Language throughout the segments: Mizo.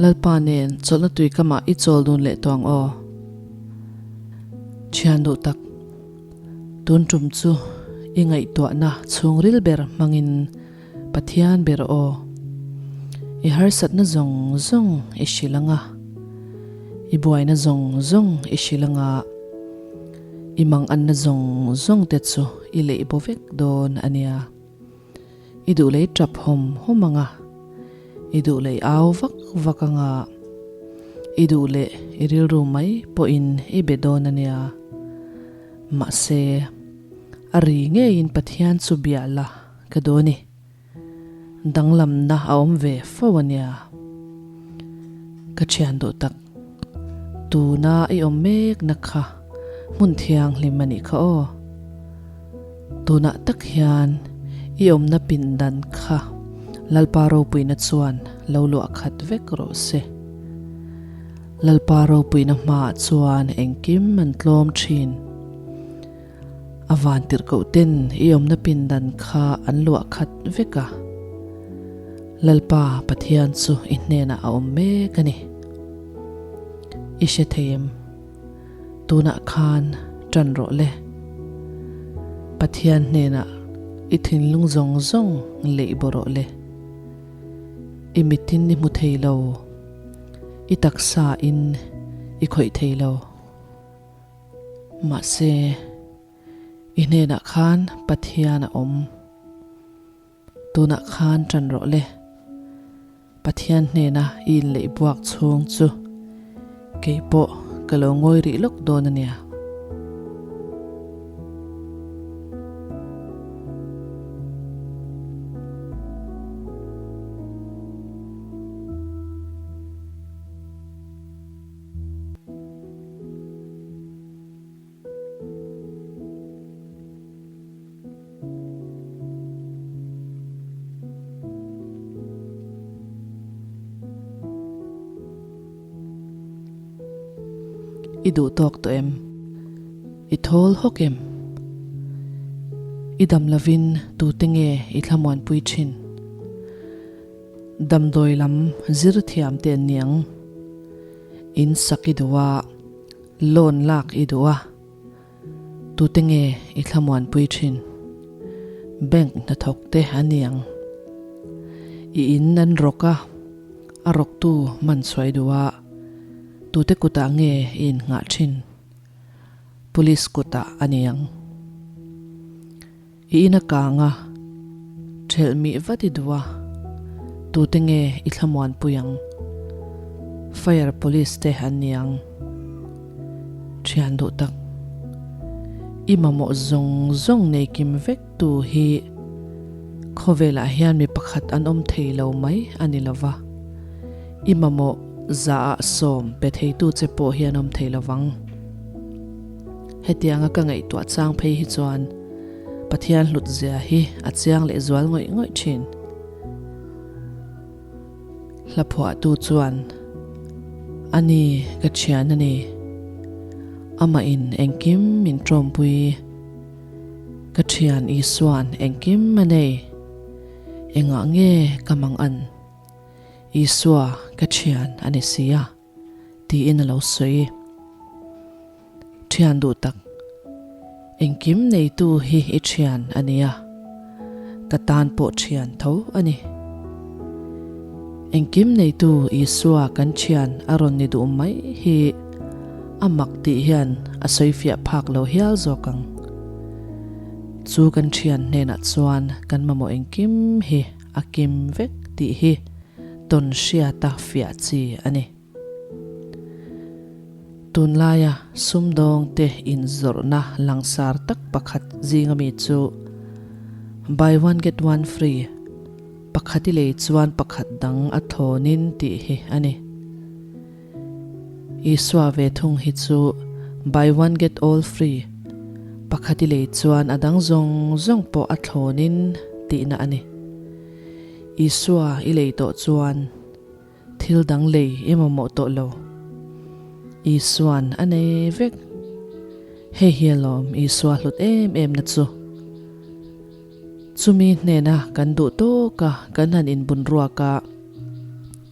Lalpa nen chawlhna tui kamah i chawl dun leh tawh ang aw. Thian duh tak, tun tum chu i ngaihtuahna chhungril ber hmangin Pathian ber aw. I harsatna zawng zawng i hrilh anga, i buaina zawng zawng i hrilh anga, i manganna zawng zawng te chu i leih bo vek dawn a nia. I duh lei tap hawm hawm anga, i duh lei au vak vak anga, i duh leh i rilru mai pawhin i be dawn a nia. Mahse, a ri ngeiin Pathian chu bia la ka duh a ni. Danglamna a awm ve fo a nia. Ka thian duh tak, tuna i awm mekna kha hmun thianghlim a nih kha aw. Tunah tak hian i awmna pindan kha Lalpa ropuina chuan lo luah khat vek rawh se. Lalpa ropuina hmaah chuan engkim an tlawm thin. A van tirhkoh ten i awmna pindan kha an luah khat vek a. Lalpa Pathian chu i hnenah a awm mek a ni. I hre thei em? Tunah khan tan rawh le. Pathian hnenah i thinlung zawng zawng leih baw rawh le. I mitin i hmu thei lo, i taksa in i khawih thei lo. Mahse, i hnenah khan Pathian a awm. Tunah khan tan rawh le. Pathian hnena i inleih buak chhung chu kei pawh ka lo ngawi rih lawk dawn a nia. I duh tawk tawh em? I thawl hawk em? I dam lovin tute nge i thlamuanpui thin? Damdawi lam zir thiam te an ni ang. In sak i duh a, loan lak i duh a, tute nge i thlamuanpui thin? Bank hnathawk te an ni ang. I in an rawk a, a rawktu man chhuah i duh a, tute kutah nge i innghah thin? Police kutah a ni ang. I in a kang a, ṭhelh mih vat i duh a, tute nge i thlamuanpui ang? Fire police te an ni ang. Ṭhian duh tak. I mamawh zawng zawng nei kim vek tu hi khawvelah hian mi pakhat an awm thei lo mai a ni lo va, i mamawh zaah sawm pe theitu che pawh hi an awm thei lo vang. Hetianga ka ngaihtuah chang phei hi chuan Pathian hlut zia hi a chiang leh zual ngawih ngawih thin. Hla phuahtu chuan, A ni, ka thian a ni. Amah in engkim min tawmpui. Ka thian Isua'n engkim a nei. Engah nge ka mang an? Isua ka thian a ni si a. Tiin a lo sawi. Thian duh tak, engkim neitu hi i thian a nia, ka tan pawh thian tho a ni. Engkim neitu Isua kan thian a rawn ni duh mai hi a mak tih hian a sawifiah phak lo hial zawk ang. Chu kan thian hnenah chuan kan mamawh engkim hi a kim vek tih hi tawn hriata fiah chi a ni. Tunlaia sumdawngte inzawrhna langsar tak pakhat zinga mi chu Buy one get one free, pakhat i lei chuan pakhat dang a thawnin tih hi a ni. Isua ve thung hi chu Buy one get all free, pakhat i lei chuan a dang zawng zawng pawh a thlawnin tihna a ni. Isua i lei tawh chuan Thil dang lei i mamawh tawh lo. Isua'n a nei vek. Hei hi alawm Isua hlut em em na chu. Chumi hnena kan duh tawk a, kan han inbun ruak a,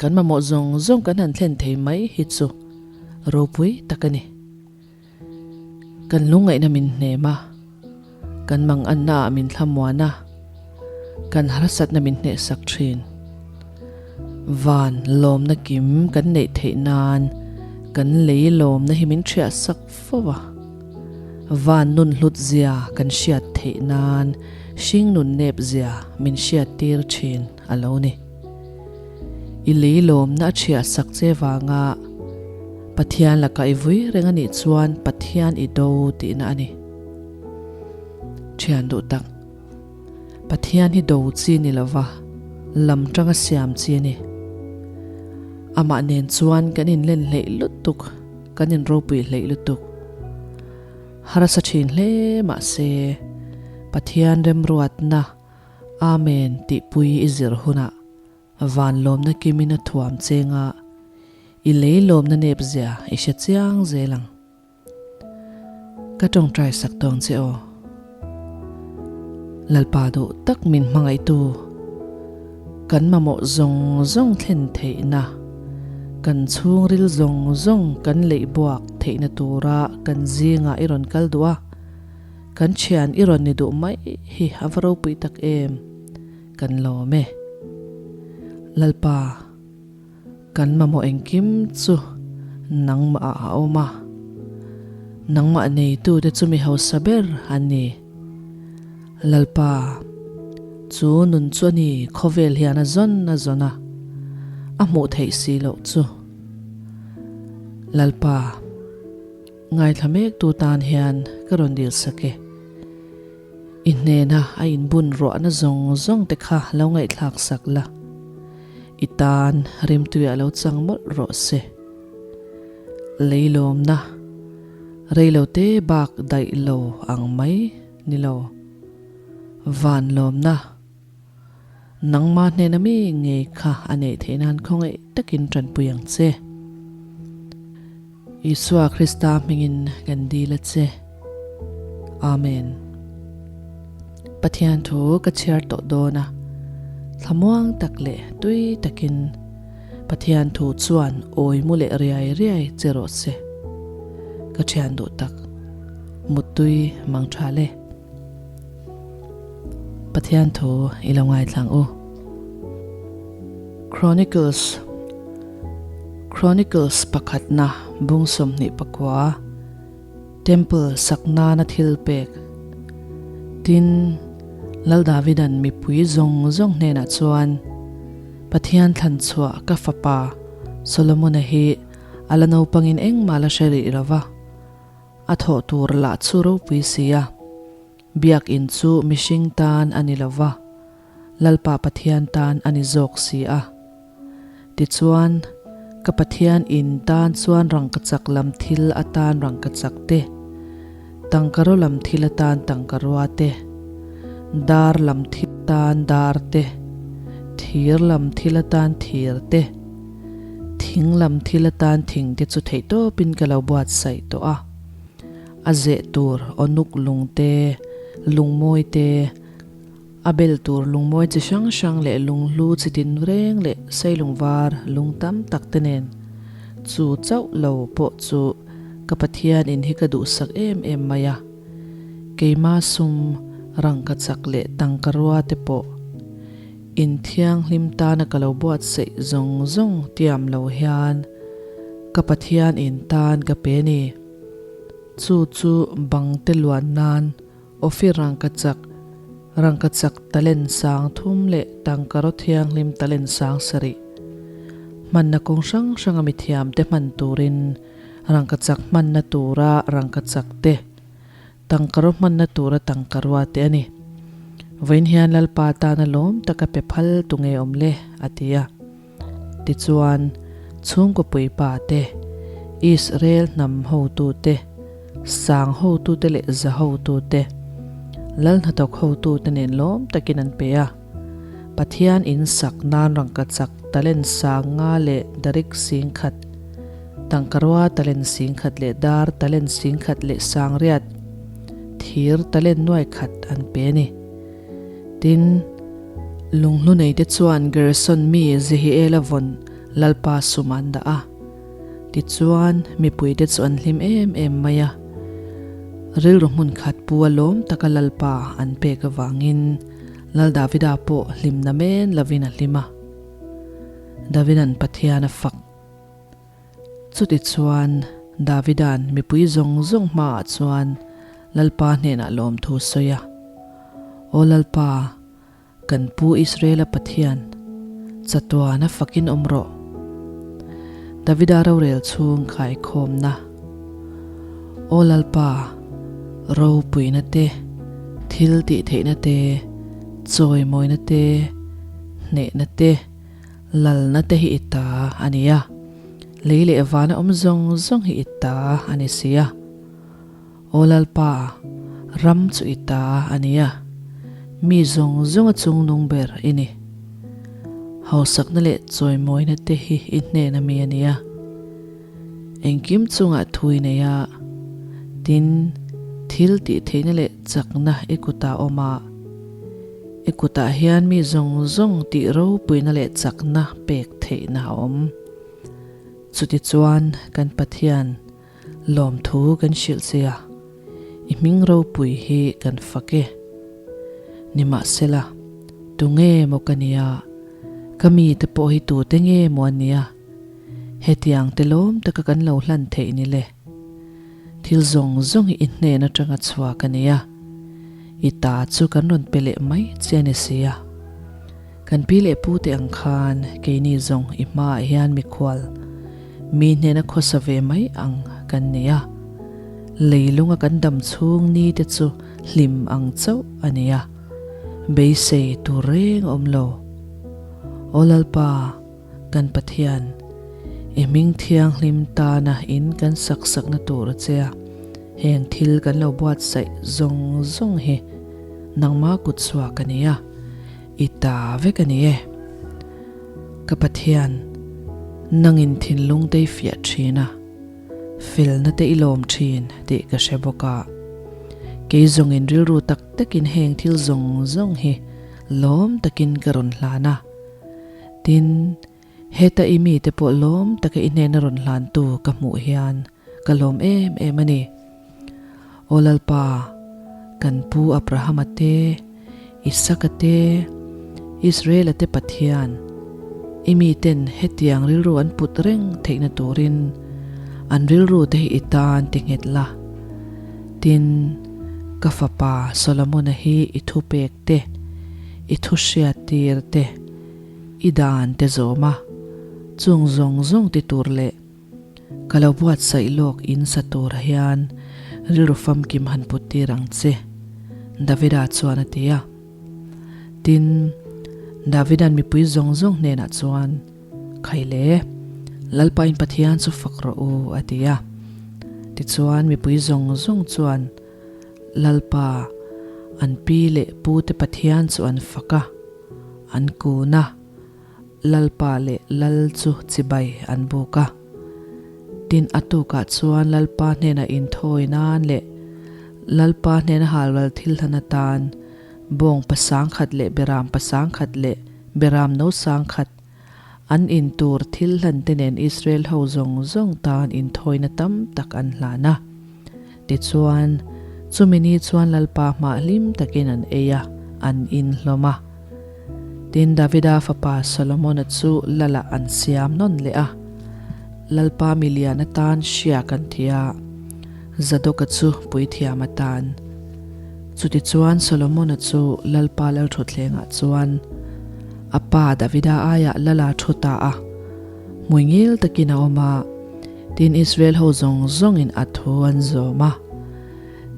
Kan mamawh zawng zawng kan han thlen thei mai hi chu ropui tak a ni. Kan lungngaihna min hnem a, kan manganna ah min thlamuan a, kan harsatna min hnehsak thin. Van lawmna kim kan neih theih nan kan lei lawmna hi min thiahsak fo a. Van nun hlut zia kan hriat theih nan hring nun nep zia min hriat tir thin a lo ni. I lei lawmna a thiahsak che vanga Pathian lakah i vui reng a nih chuan Pathian i do tihna a ni. Thian duh tak, Pathian hi do chi ni lova lam tanga siam chi a ni. Amah nen chuan kan inlen hleih lutuk, kan inropui hleih lutuk. Harsa thin hle mahse Pathian remruatna Amen tihpui i zir hunah van lawmna kimin a thuam chenga i lei lawmna nep zia i hre chiang zel ang. Ka tawngtai sak tawng che aw. Lalpa duh tak min hmangaihtu, kan mamawh zawng zawng thlen theihna, kan chhungril zawng zawng kan leih buak theihna tura kan zingah i rawn kal duh a, kan thian i rawn ni duh mai hi a va ropui tak em, kan lawm e. Lalpa. Kan mamawh engkim chu nangmah ah a awm a, nangmah neitute chu mi hausa ber an ni. Lalpa, chu nun chu a ni khawvel hian a zawn a zawn a, a hmuh theih si loh chu. Lalpa, ngaithla mektu tan hian ka rawn dil sak e. I hnena a inbun ruahna zawng zawng te kha lo ngaihthlak sak la, i tan rimtuiah lo chang mawlh rawh se. Leilawmna reilote bak daih lo ang mai ni lo. Vanlawmna nangma hnena mi ngei kha a neih theih nan khawngaih takin tanpui ang che. Isua Krista hmingin kan dil a che. Amen. Pathian thu ka chhiar tawh dawn a, thlamuang tak leh tui takin Pathian thu chuan awi mu leh riai riai che rawh se. Ka thian duh tak, muttui mang tha le. Pathian thu i lo ngaithlang u. Chronicles Chronicles pakhatna bung 24 Temple sak nana thil pek Tin, Lal Davidan mipui zawng zawng hnenah chuan Pathian thlan chhuah ka fapa Solomona hi a la naupangin engmah la hre rih lo va, A thawh tur lah chu ropui si a, Biakinn chu mihring tan a ni lo va, Lalpa Pathian tan a ni zawk si a. Tichuan, ka Pathian in tan chuan rangkachak lam thil atan rangkachak te, tangkaraw lam thil atan tangkarua te, dar lam thil tan dar te, thir lam thil atan thir te, Thing lam thil atan thing te chu theihtawpin ka lo buatsaih tawh a. A zeh tur awnuk lung te, lungmawi te, a bel tur lungmawi chi hrang hrang leh lunghlu chi tin reng leh seilung var lung tam tak te nen chu chauh lo pawh chu ka Pathian in hi ka duhsak em em mai a. Keima sum, rangkachak leh tangkarua te pawh. In thianghlim tana ka lo buatsaih zawng zawng tiam lo hian ka Pathian in tan ka pe ni. Chu chu bangte luan nan Ophir rangkachak, rangkachak talent sang thum leh tangkaraw thianghlim talent sang sarih. Hmanna kawng hrang hranga mithiamte hman turin rangkachak hmanna tura rangkachak te, Tangkaraw hmanna tura tangkarua te a ni. Vawiin hian Lalpa tana lawm taka pe phal tu nge awm le? a ti a. Tichuan, chhungkaw puipa te, Israel hnam hotute, sang hotute leh za hotute, Lal hnathawk hotute nen lawm takin an pe a. Pathian in sak nan rangkachak talent sang nga leh darik sing khat, Tangkarua talent singkhat leh dar talent singkhat leh sangriat thir talent nuai khat an pe a ni. Tin, lunghlu neite chuan Gerson mi Jehiela vawn Lalpa sum an dah a. Tichuan, mipuite chu an hlim em em mai a. Rilru hmun khat pu a lawm taka Lalpa an pek avangin Lal Davida pawh hlimna men lovin a hlim a. Davida'n Pathian a fak. Chutichuan, Davida'n mipui zawng zawng hmaah chuan Lalpa hnenah lawmthu sawi a, Aw Lalpa, Kan pu Israela Pathian, chatuana fakin awm rawh. Davida rorel chhung khaikhawmna. Aw Lalpa, ropuina te, thil tih theihna te, chawimawina te, hnehna te, lalna te hi i ta a ni a. Lei leh vana awm zawng zawng hi i ta a ni si a. Aw Lalpa, ram chu i ta a ni a, mi zawng zawnga chungnung ber i ni. Hausakna leh chawimawina te hi i hnena mi a ni a, engkim chungah thu i nei a, tin, thil tih theihna leh chakna i kutah awm a, i kutah hian mi zawng zawng tih ropuina leh chakna pek theihna a awm. Chutichuan kan Pathian, Lawmthu kan hrilh che a, i hming ropui hi kan fak e. Nimahsela, tunge maw ka nia, ka mite pawh hi tute nge maw an nia? Hetiang te lawm taka kan lo hlan theih ni le. Thil zawng zawng hi i hnen atanga chhuak a nia, i ta chu kan rawn pe leh mai che a ni sia. Kan pi leh pu te ang khan keini zawng i hmaah hian mikhual mi hnena khawsa ve mai ang kan ni a, leilunga kan dam chhung ni te chu hlim ang chauh a ni a, beisei tur reng a awm lo. Aw Lalpa, kan Pathian, i hming thianghlim tana in kan sak sakna tur a che a, heng thil kan lo buatsaih zawng zawng hi nangma kut chhuak a ni a. I ta vek a ni e. Ka Pathian, nangin thinlung te i fiah thin a, felna te i lawm thin tih ka hre bawk a. Kei zawngin rilru tak takin heng thil zawng zawng hi lawm takin ka rawn hlan a. Tin, heta i mite pawh lawm taka i hnena rawn hlantu ka hmuh hian ka lawm em em a ni. Aw Lalpa, kan pu Abrahama te, Isaka te, Israela te Pathian, i miten hetiang rilru an put reng theihna turin an rilru te hi i tan ti nghet la. Tin, ka fapa Solomona hi i thupek te, i thuhriattir te, i dan te zawm a, chung zawng zawng ti tur leh Ka lo buatsaih lawk in sa tur hian rilru famkim han put tir ang che, Davida chuan a ti a. Tin, Davida'n mipui zawng zawng hnenah chuan, Khai le, Lalpa in Pathian chu fak rawh u, a ti a. Tichuan mipui zawng zawng chuan Lalpa, an pi leh pute Pathian chu an fak a, an kun a. Lalpa leh Lal chu chibai an buk a. Tin, a tukah chuan Lalpa hnena inthawi nan leh Lalpa hnena halral thil hlan atan bawng pasang khat leh beram pasang khat leh beram no sang khat an in tur thil hlan te nen Israel ho zawng zawng tan inthawina tam tak an hlan a. Tichuan, chumi ni chuan Lalpa hmah hlim takin an ei a, an in hlawm a. Tin, Davida fapa Solomona chu Lalah an siam nawn leh a, Lalpa milian atan hriak an ti a, Zadoka chu puithiam atan. Chutichuan Solomona chu Lalpa lalthutthlengah chuan a pa Davida aiah Lala thu ta a, hmuingil takin a awm a, tin Israel ho zawng zawngin a thu an zawm a.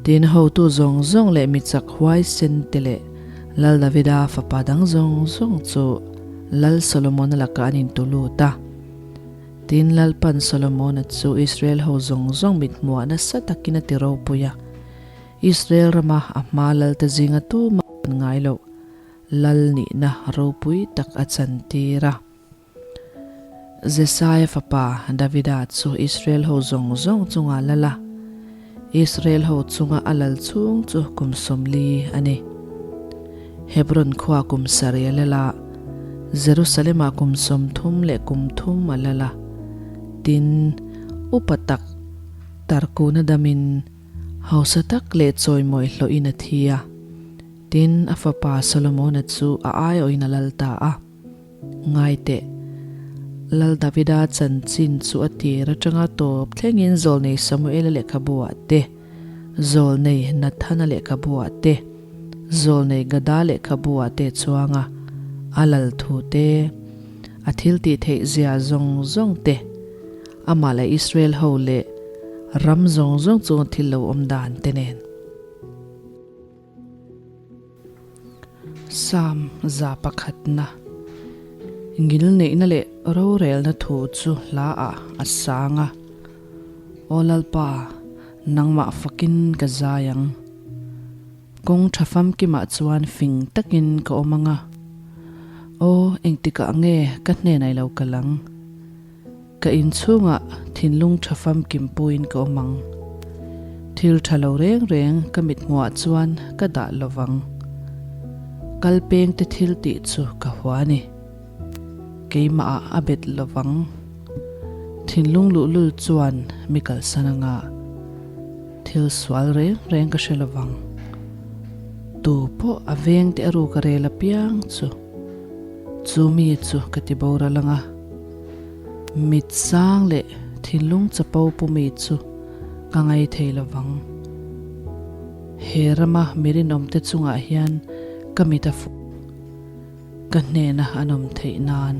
Tin, hotu zawng zawng leh mi chak huaisen te leh Lal Davida fapa dang zawng zawng chu Lal Solomona lakah an intu lut a. Tin, Lalpan Solomona chu Israel ho zawng zawng mithmuah nasa takin a ti ropui a, Israel rama a hma lalte zinga tumah an ngai loh Lal nihna ropui tak a chantir a. Jesaia fapa Davida chu Israel ho zawng zawng chungah lal a, Israel ho chunga a lal chhung chu kum 40 a ni. Hebron khua kum sarih a lal a, Jerusalem-ah kum 30 leh kum thum a lal a. Tin, upa tak Tarkuna damin hausa tak leh chawimawi hlawhin a thi a. Tin, a fapa Solomona chu a aiawhin a lal ta a. Ngai teh, Lal Davida chanchin chu a tir atanga tawp thlengin Zawlnei Samuela lehkhabu-ah te, Zawlnei Nathana lehkhabu-ah te, Zawlnei Gada lehkhabu-ah te chuanga a lal thu te, a thil tih theih zia zawng zawng te, amah leh Israel ho leh ram zawng zawng chunga thil lo awm dan te nen. Psalm 100na Ngilneihna leh rorelna thu chu hla ah a sang a, Aw Lalpa, nangmah fakin ka zai ang. Kawng tha famkimah chuan fing takin ka awm ang a, Aw, engtikah nge ka hnenah i lo kal ang? Ka inchhungah thinlung tha famkim puiin ka awm ang. Thil tha lo reng reng ka mithmuhah chuan ka dah lo vang. Kal pengte thil tih chu ka hua a ni. Keimahah a bet lo vang. Thinlung luhlul chuan mi kalsan anga thil sual reng reng ka hre lo vang. Tu pawh a vengte a ruk a rel apiang chu chu mi chu ka ti boral anga. Mit sang leh thinlung chapo pu mi chu ka ngai thei lo vang. He rama mi rinawmte chungah hian ka mit a fuh, ka hnena an awm theih nan.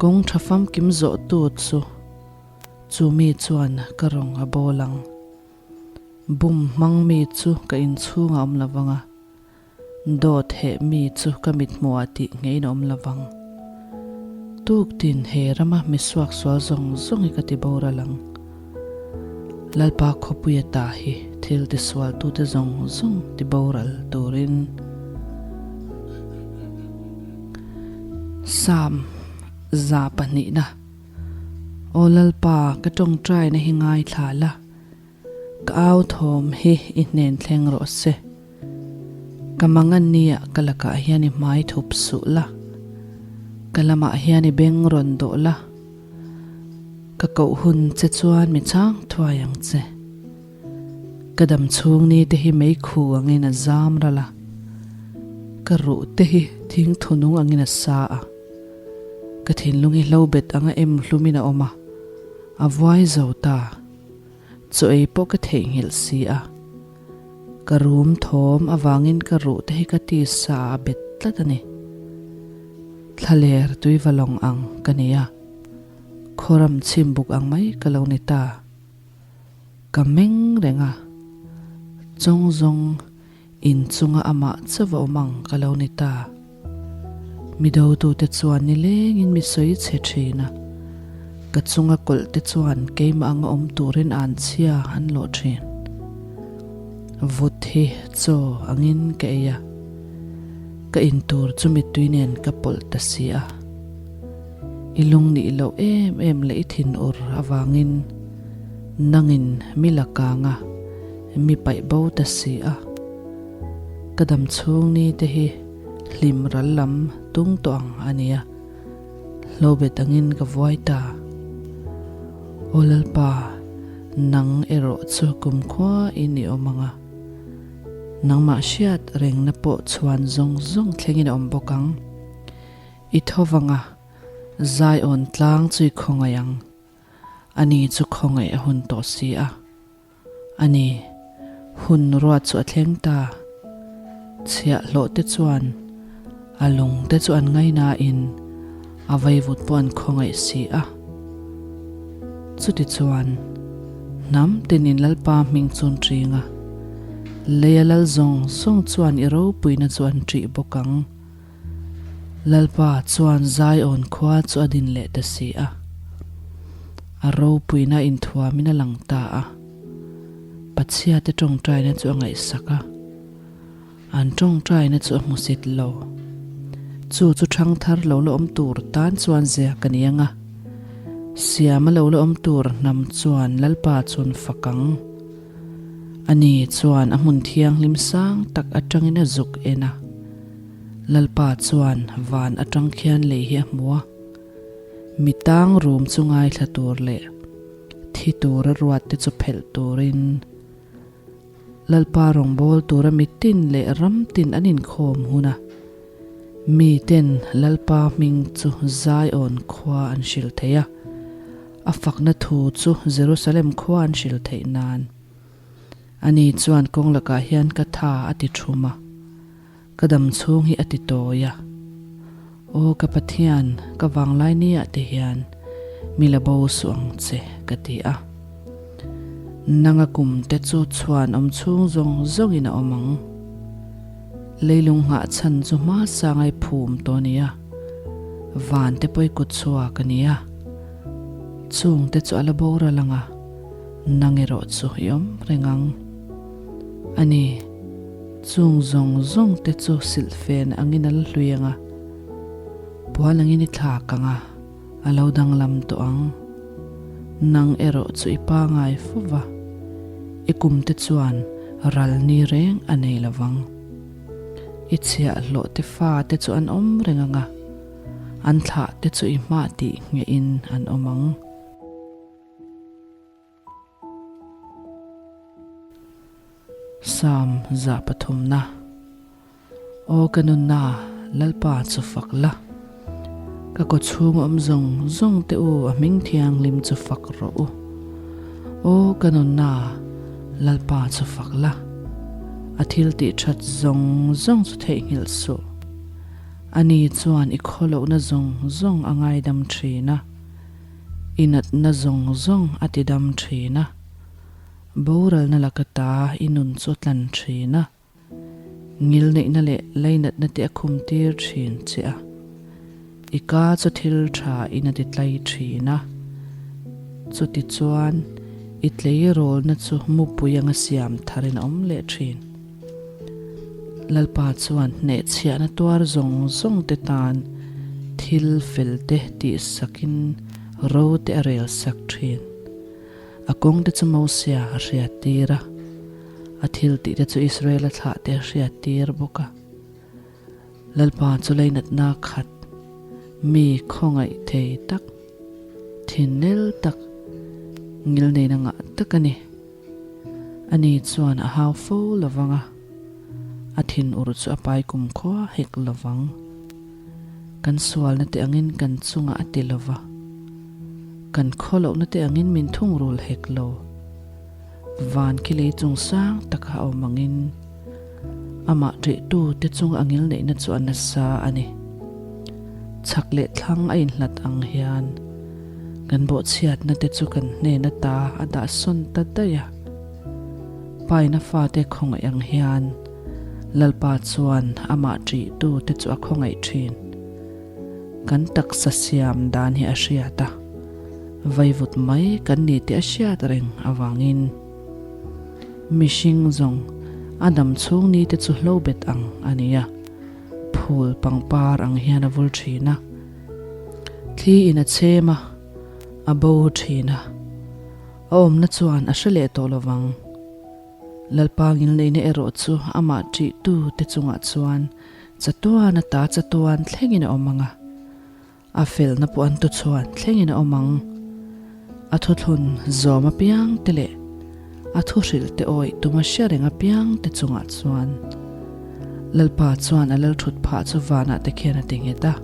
Kawng tha famkim zawhtu chu chu mi chuan ka rawng a bawl ang. Bum hmang mi chu ka inchhungah awm lo vang a. Dawt heh mi chu ka mithmuhah tih ngeiin a awm lo vang. Tuktin he rama mi suaksual zawng zawng hi ka ti boral ang. Lalpa khawpuia ta hi thil tisualtute zawng zawng ti boral turin. Psalm 200 na Aw Lalpa ka tawngtaina hi ngaithla la. Ka au thawm hi i hnen thleng rawh se. Ka mangan nia ka lakah hian i hmai thup suh la. Ka lamah hian i beng rawn dawh la. Ka koh hun che chuan mi chang thuai ang che. Ka dam chhung ni te hi meikhu angin a zam ral a. Ka ruh te hi thing thunung angin a sa a. Ka thinlung hi hlobet anga em hlumin a awm a. A vuai zo ta. Chaw ei pawh ka theihnghilh si a, ka rum thawm avangin ka ruh te hi ka tisa a bet tlat a ni. Thlaler tui va lawng ang ka ni a, khawram chhim buk ang mai ka lo ni ta. Ka meng reng a, chawng zawng In chunga amah chauh a awm ang ka lo ni ta. Mi dotute chuan nilengin mi sawi chhe thin a, ka chunga kawlh te chuan keimah anga awm turin an chhia an lawh thin. Vut hi chaw angin ka ei a, ka in tur chu mittui nen ka pawlh ta si a. I lung nih loh em em leh i thinur avangin nangin mi la kang a. Mi paih bo ta si a, ka dam chhung ni te hi hlim ral lam tung tawh ang a nia, hlobet angin ka vuai ta. Aw Lalpa, nang erawh chu kumkhua in i awm ang a, nangmah hriat rengna pawh chhuan zawng zawng thlengin a awm bawk ang. I tho vang a, Zion tlang chu i khawngaih ang, ani chu khawngaih a hun tawh si a. A ni, hun ruat chu a thleng ta. Chhiahhlawh te chuan a lung te chu an ngainain a vaivut pawh an khawngaih si a. Chutichuan, hnam tinin Lalpa hming chu an ṭing a, leia lal zawng zawng chuan i ropuina chu an ṭih bawk ang. Lalpa chuan Zion khua chu a din leh ta si a, a ropuina inthuamin a lang ta a. Pathiate tawngtaina chu a ngaihsak a, an tawngtaina chu a hmusit lo. Chu chu thangthar lo la awm tur tan chuan ziak a ni ang a, siama lo la awm tur hnam chuan Lalpa chu an fak ang. Ani chuan a hmun thianghlim sang tak atangin a zuk en a. Lalpa chuan van atang khian lei hi a hmu a, mi tang rum chu ngaithla tur leh thi tura ruat te chu phelh turin Lalpa rawngbâwl tura mitin leh ram tin an inkhâwm hun a, miten Lalpa hming chu Zion khua an hrilh thei a, a fakna thu chu Jerusalem khua an hrilh theih nân. Ani chuan kawng lakah hian ka tha a ti thum a, ka dam chhung hi a ti tawi a. Aw ka Pathian, ka vanglai niah te hian mi la bo suh ang che, ka ti a. Nanga kum te chu chhuan awm chhung zawng zawngin a awm ang. Leilung nghah chhan chu hma sangai phum tawh a ni a, van te pawi kut chhuak a ni a. Chung te chu a la boral ang a. Nang erawh chu i awm reng ang. A ni, chung zawng zawng te chu silhfen angin a la hlui ang a, puan angin i thlak ang a, a lo danglam tawh ang. Nang erawh chu i pangai fo va, i kum te chuan ral ni reng a nei lo vang. I chhiahhlawh te fa te chu an awm reng ang a, an thlah te chu i hmah tih nghehin an awm ang. Psalm 3 na. Aw ka nunna, Lalpa chu fak la. Ka kawchhung awm zawng zawng te u a hming thianghlim chu fak rawh u. Aw ka nunna, Lalpa chu fak la. A thil tih that zawng zawng chu theihnghilh suh. Ani chuan i khawlohna zawng zawng a ngaidam thin a. I natna zawng zawng a ti dam thin a, boralna laka ta i nun chu a tlan thin a, ngilneihna leh lainatna te a khum tir thin che a, i ka chu thil tha in a ti tlai thin a, chuti chuan i tleirawlna chu mupui anga siam tharin a awm leh thin. Lalpa chuan hnehchhiahna tuar zawng zawng te tan thil fel te tihsakin ro te a rel sak thin. A kawng te chu Mosia a hriat tir a, a thil tih te chu Israela thlah te a hriat tir bawk a. Lalpa chu leinatna khat, mi khawngaih thei tak, thinnel tak, ngilneina ngah tak a ni. Ani chuan a hau fo lo vang a, a thinur chu a pai kum khua hek lo vang. Kan sualna te angin kan chungah a ti lo va, kan khawlohna te angin min thungrul hek lo. Van khi lei chung sang taka a awm angin amah ṭihtu te chunga a ngilneihna chu a nasa a ni. Chhak leh thlang a inhlat ang hian kan bawhchhiatna te chu kan hnen ata a dah sawn ta daih a. Paina fate khawngaih ang hian Lalpa chuan amah ṭihtu te chu a khawngaih ṭhin. Kan taksa siam dan hi a hriat a, vaivut mai kan ni tih a hriat reng avangin. Mihring zawng a dam chhung ni te chu hlo bet ang a ni a, phul pangpar ang hian a vul thin a, thli in a chhem a, a bo thin a, a awmna chuan a hre leh tawh lovang. Lalpa ngilneihna erawh chu amah ṭihtu te chungah chuan chatuan ata chatuan thlengin a awm ang a. A felna pawh an tuchhuan thlengin a awm ang. A thuthlun zawm apiang te leh a thuhrilh te awih tuma hria reng apiang te chungah chuan Lalpa chuan a lalthut phah chu vanah te khian a ti nghet a.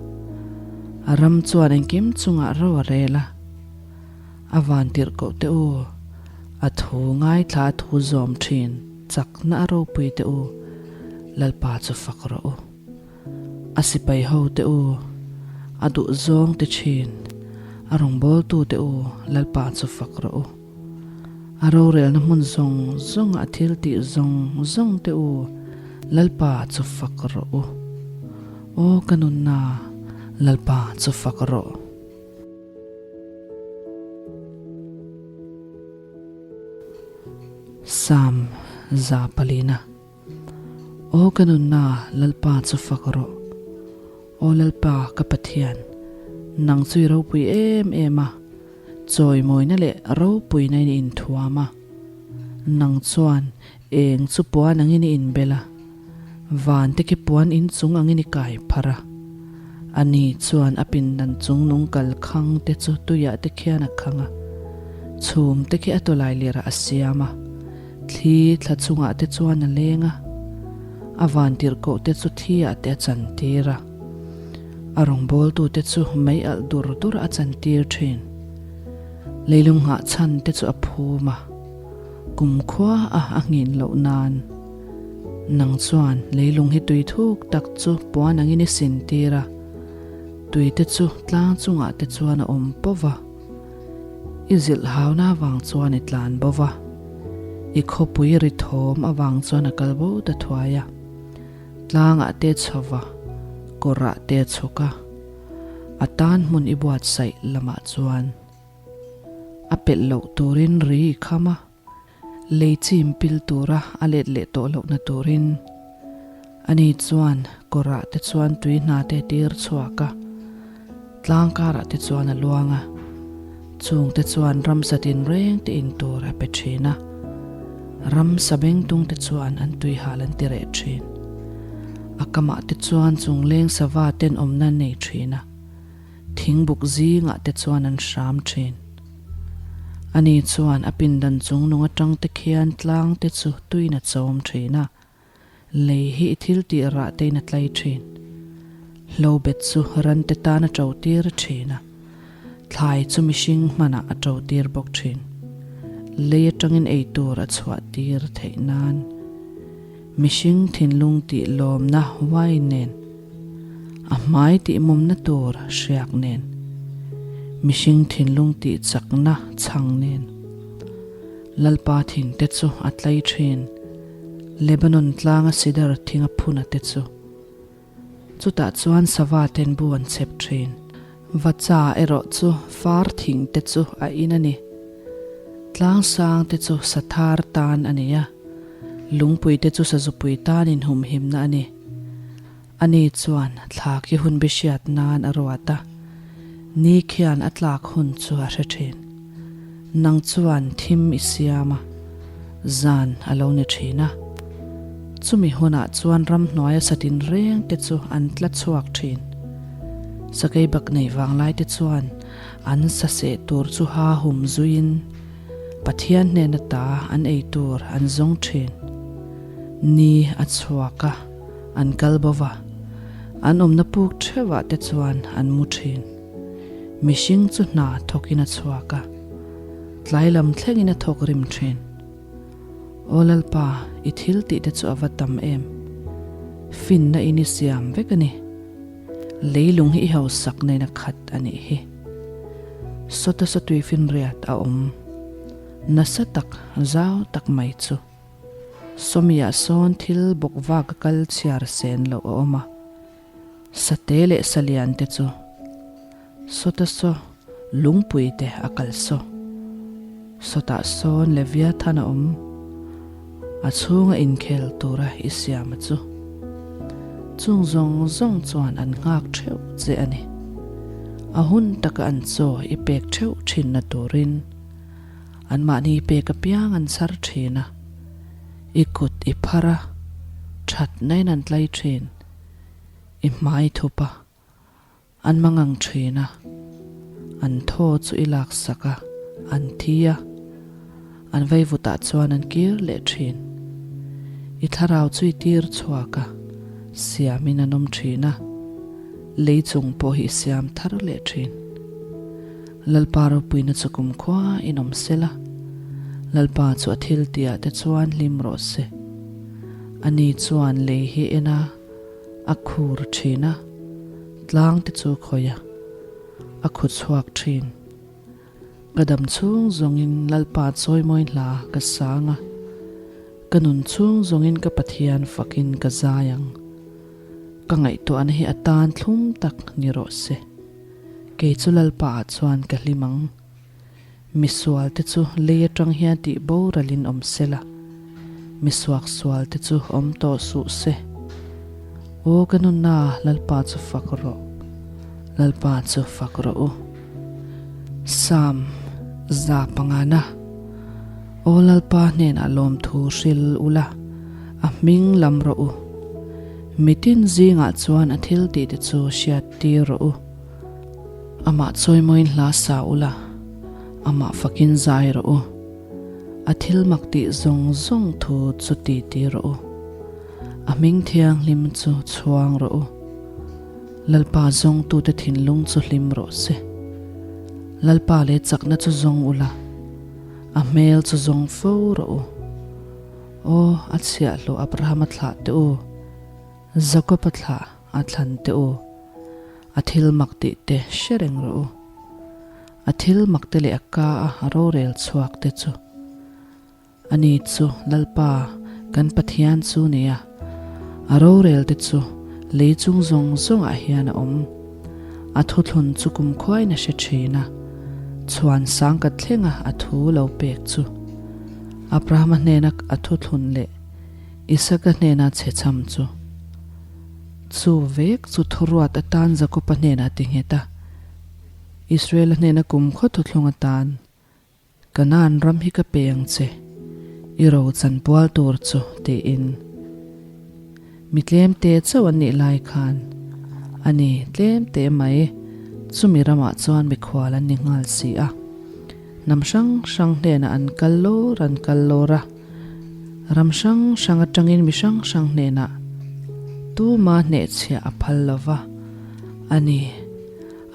A ram chuan engkim chungah ro a rel a. A van tirhkoh te u, a thu ngaithla a thu zawm thin chakna a ropui te u, Lalpa chu fak rawh u. A sipai ho te u, a duh zawng ti thin, a rawngbawltu te u, Lalpa chu fak rawh u. A rorelna hmun zawng zawnga a thil tih zawng zawng te u, Lalpa chu fak rawh u. Aw ka nunna, Lalpa chu fak rawh. Psalm 4. Aw ka nunna, Lalpa chu fak rawh. Aw Lalpa, ka Pathian, nang chu i ropui em em a, chawimawina leh ropuina in i inthuam a. Nang chuan eng chu puan angin i inbel a. Van te khi puan in chung angin i kai pharh a. Ani chuan a pindan chung nung kal khang te chu tuiah te khian a khang a. Chhum te khi a tawlai lirah a siam a. Thli thla chungah te chuan a leng a. A van tirhkoh te chu thi ah te a chantir a. A rawngbawltu te chu mei alh dur dur a chantir thin. Leilung nghah chhan te chu a phum a. Kumkhua a a nghin loh nan. Nang chuan leilung hi tui thuk tak chu puan angin i sin tir a, tui te chu tlang chungah te chuan a awm pawh va. I zilh hauna avang chuan i tlan bo va, i khawpui ri thawm avang chuan a kal bo ta thuai a. Tlangah te chho va, kawrah te chhuk a, a tan hmun i buatsaih lamah chuan a pelh loh turin ri i kham a. Lei chim pil tura a let leh tawh lohna turin ani chuan kawrah te chuan tui hna te tir chhuak a, tlang karah te chuan a luang a, chung te chuan ramsa tinreng te in tur a pe thin a, ramsa bengtung te chuan an tui hal an ti reh thin. A kamah te chuan chungleng sava ten awmna an nei thin a. Thingbuk zingah te chuan an hram thin. Ani chuan a pindan chung nung atang te khian tlang te chu tuin a chawm thin a, lei hi i thil tih rah tein a tlai thin. Hlobet chu ran te tan a to tir thin a, thlai chu mihring hmanah a to tir bawk thin. Lei atangin ei tur a chhuah tir theih nan mihring thinlung tih lawmna wine nen A hmai tihmawmna tur hriak nen, mihring thinlung tih chakna chhang nen. Lalpa thing te chu a tlai thin, Lebanon tlanga sidar thing a phuna te chu. Chutah chuan sava ten bu an chhep thin. Vacha erawh chu far thing te chu a in a ni. Tlang sang te chu sathar tan a ni a, lungpui te chu sazupui tan inhumhimna a ni. Ani chuan thla khi hun bi hriat nan a ruat a, ni khian a tlak hun chu a hre thin. Nang chuan thim i siam a, zan a lo ni thin a. Chumi hunah chuan ramhnuaia satin reng te chu an tla chhuak thin. Sakei bak nei vanglai te chuan an saseh tur chu ha hum zuiin Pathian hnena ta an ei tur an zawng thin. Ni a chhuak a, an kal bo va, an awmna puk theuhah te chuan an mu thin. Mihring chu hna thawkin a chhuak a, tlai lam thlengin a thawk rim thin. Aw Lalpa, i thil tih te chu a va tam em! Finna in i siam vek a ni. Leilung hi i hausak nen a khat a nih hi. Sawta sawtui finriat a awm nasa tak zau tak mai chu. Sawmiah sawn thil bawk vak a kal chhiar sen loh a awm a, sate leh salian te chu sawta saw lungpui te a kal saw. Sawtah sawn Leviathan a awm, a chhunga inkhel tura i siam a chu. Chung zawng zawng chuan an nghak theuh che a ni. A hun taka an chaw i pek theuh thinna turin anmahni pek apiang an chhar thin a, i kut i phar a, thatnain an tlai thin, i hmai thup a, an mangang thin a, an thaw chu i laksak a, an thi a, an vaivutah chuan an kir leh thin. I thlarau chu i tir chhuak a, siamin an awm thin a, lei chung pawh hi i siam thar leh thin. Lalpa ropuina chu kumkhua in awm sela, Lalpa chu a thil tihah te chuan hlim rawh se. Ani chuan lei hi en a, a khur thin a, tlang te chu khawih a, a khu chhuak thin. Ka dam chhung zawngin Lalpa chawimawi hla ka sang a, ka nun chhung zawngin ka Pathian fakin ka zai ang. Ka ngaihtuahna hi a tan thlum tak ni rawh se. Kei chu Lalpa ah chuan ka hlim ang. Misual te chu lei atang hian tih boralin awm se la, misuak sual te chu awm tawh suh se. Aw ka nunna, Lalpa chu fak rawh, Lalpa chu fak rawh u. Psalm 500 na, Aw Lalpa hnenah lawmthu hril ula, a hming lam rawh u. Mitin zingah chuan a thil tihte chu hriat tir rawh u. Amah chawimawiin hla sa ula, amah fakin zai rawh u. A thil mak tih zawng zawng thu chu ti ti rawh u. A hming thianghlim chu chhuang rawh u. Lalpa zawngtute thinlung chu hlim rawh se. Lalpa leh chakna chu zawng ula, a hmel chu zawng fo rawh u. Aw, a chhiahhlawh Abrahama thlah teh u, Jakob-a thlah a thlan teh u, a thil mak tih te hre reng rawh u. A thil mak te leh a ka a rorel chhuak te chu. Ani chu Lalpa kan Pathian chu nia, a rorel te chu lei chung zawng zawngah hian a awm. A thuthlun chu kumkhuain a hre thin a, chhuan sang ka thlenga a thu lo pek chu. Abrahama hnena a thuthlun leh Isaka hnena chhechham chu. Chu vek chu thuruat atan Jakoba hnenah ti nghet a, Israela hnena kumkhaw thuthlung atan Kanaan ram hi ka pe ang che, i ro chanpual tur chu, tiin. Mi tlemte chauh an nih lai khan, a ni, tlemte mai, chumi ramah chuan mikhual an ni nghal si a. Hnam hrang hrang hnenah an kal lawr an kal lawr a, ram hrang hrang atangin mi hrang hrang hnenah tuma hnehchhiah a phal lo va, a ni,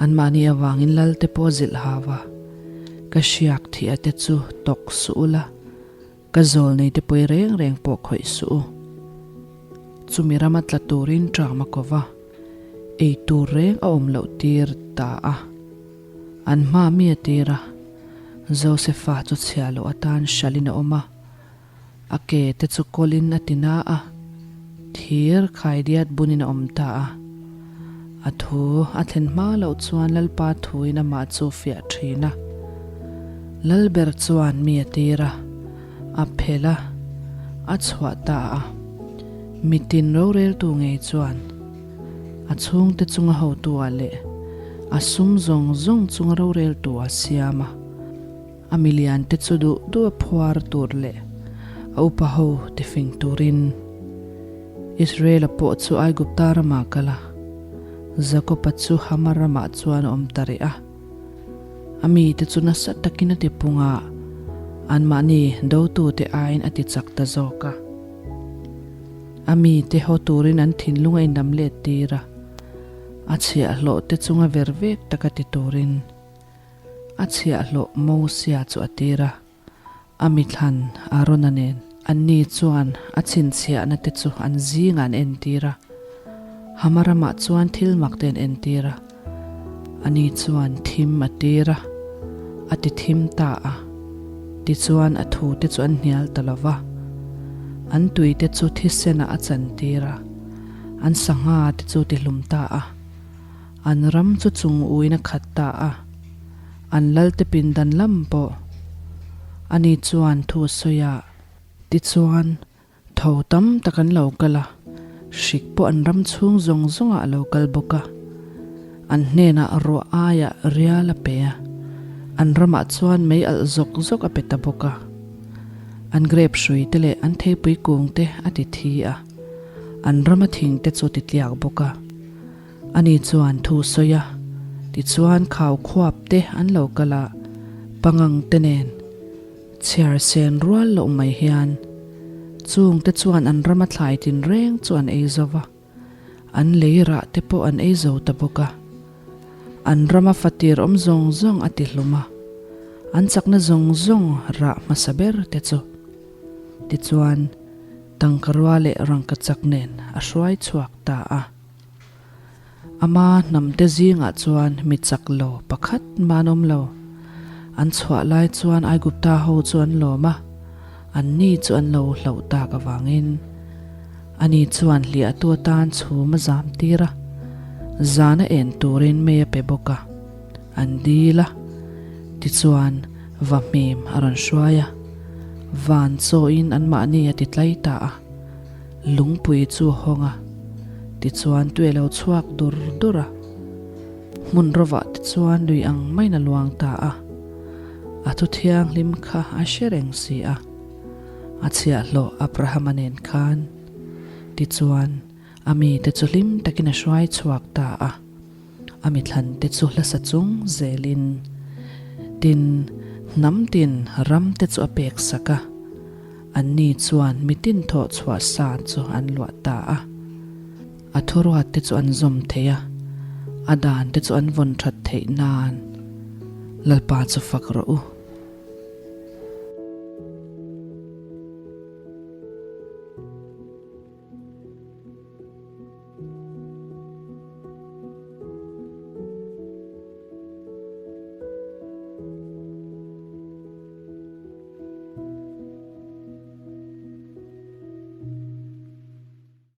anmahni avangin Lalte pawh zilh hau a. Ka hriak thih a te chu tawk suh u la, ka zawl nei te pawi reng reng pawh khawih suh u. Chumi rama tla turin ṭam a ko va, ei tur reng a awm loh tir ta a. An hma mi a tir a, Josefa chu chhiah loh atan hralhin a awm a, a ke te chu kawlin a ti na a, thir khaidiat bunin a awm ta a. A thu a thlen hma loh chuan Lalpa thuin amah chu fiah thin a. Lalber chuan mi a tir a, a phelh a, a chhuah ta a. Mitin roreltu ngei chuan a chhungte chunga hotu-ah leh a sum zawng zawng chunga roreltu-ah siam a. A milian te chu duh duh a phuar tur leh a upa ho tifing turin Israel-a pawh chu Aigupta ramah a kal a, Jakob-a chu Hama ramah chuan a awm ta rih a. A mite chu nasa takin a tipung a, anmahni dotute aiin a tichak ta zawk a. A mite haw turin an thinlung a indam let tir a, a chhiahhlawh te chunga ver vek taka ti turin. A chhiahhlawh Mosia chu a tir a, a mithlan Arona nen. Anni chuan a chhinchhiahna te chu an zingah an entir a, Hama ramah chuan thil mak te an entir a. Ani chuan thim a tir a, a ti thim ta a, tichuan a thu te chu an hnial ta lo va. An tui te chu thisenah a chantir a, an sangha te chu tihlum ta a. An ram chu chung uin a khat ta a, an lalte pindan lam pawh ani chuan thu a sawi a. Tichuan, tho tam tak an lo kal a, hrik pawh an ram chhung zawng zawngah a lo kal bawk a. An hnenah ruah aiah rial a pe a, an ramah chuan mei alh zawk zawk a pe ta bawk a. An grape hrui te leh an theipui kung te a ti thi a, an rama thing te chu a ti tliak bawk a. Ani chuan thu sawi a, tichuan khau khuap te an lo kal a, pangang te nen chhiar sen rual loh mai hian chung te chuan an rama thlai tinreng chu an ei zo va, an lei rah te pawh an ei zo ta bawk a. An rama fatir awm zawng zawng a ti hlum a, an chakna zawng zawng rah hmasa ber te chu. Tichuan tangkarua leh rangkachak nen a hruai chhuak ta a. Ama hnamte zingah chuan mi chak lo pakhat mah an awm lo. An chhuah lai chuan Aigupta ho chu an lawm a, anni chu an lo hlauh tak avangin ani chuan hliahtu atan chhum a zam tir a, zan a en turin mei a pe bawk a, an dil a. Tichuan vahmim a rawn hruai a, van chawin anmahni a ti tlai ta a. Lungpui chu a hawng a, tichuan tui a lo chhuak dur dur a. Hmun rovah tichuan lui ang maiin a luang ta a. A thu thianghlim kha a hre reng si a, a chhiahhlawh Abrahama nen khan. Tichuan. A mite chu hlim takin a hruai chhuak ta a. A mithlante chu hlasa chung zelin tin hnam tin ram te chu a pek sak a. Anni chuan mitin thawh chhuah sa chu an luah ta a. A thuruat te chu an zawm thei a, a dan te chu an vawn that theih nan Lalpa chu fak rawh u.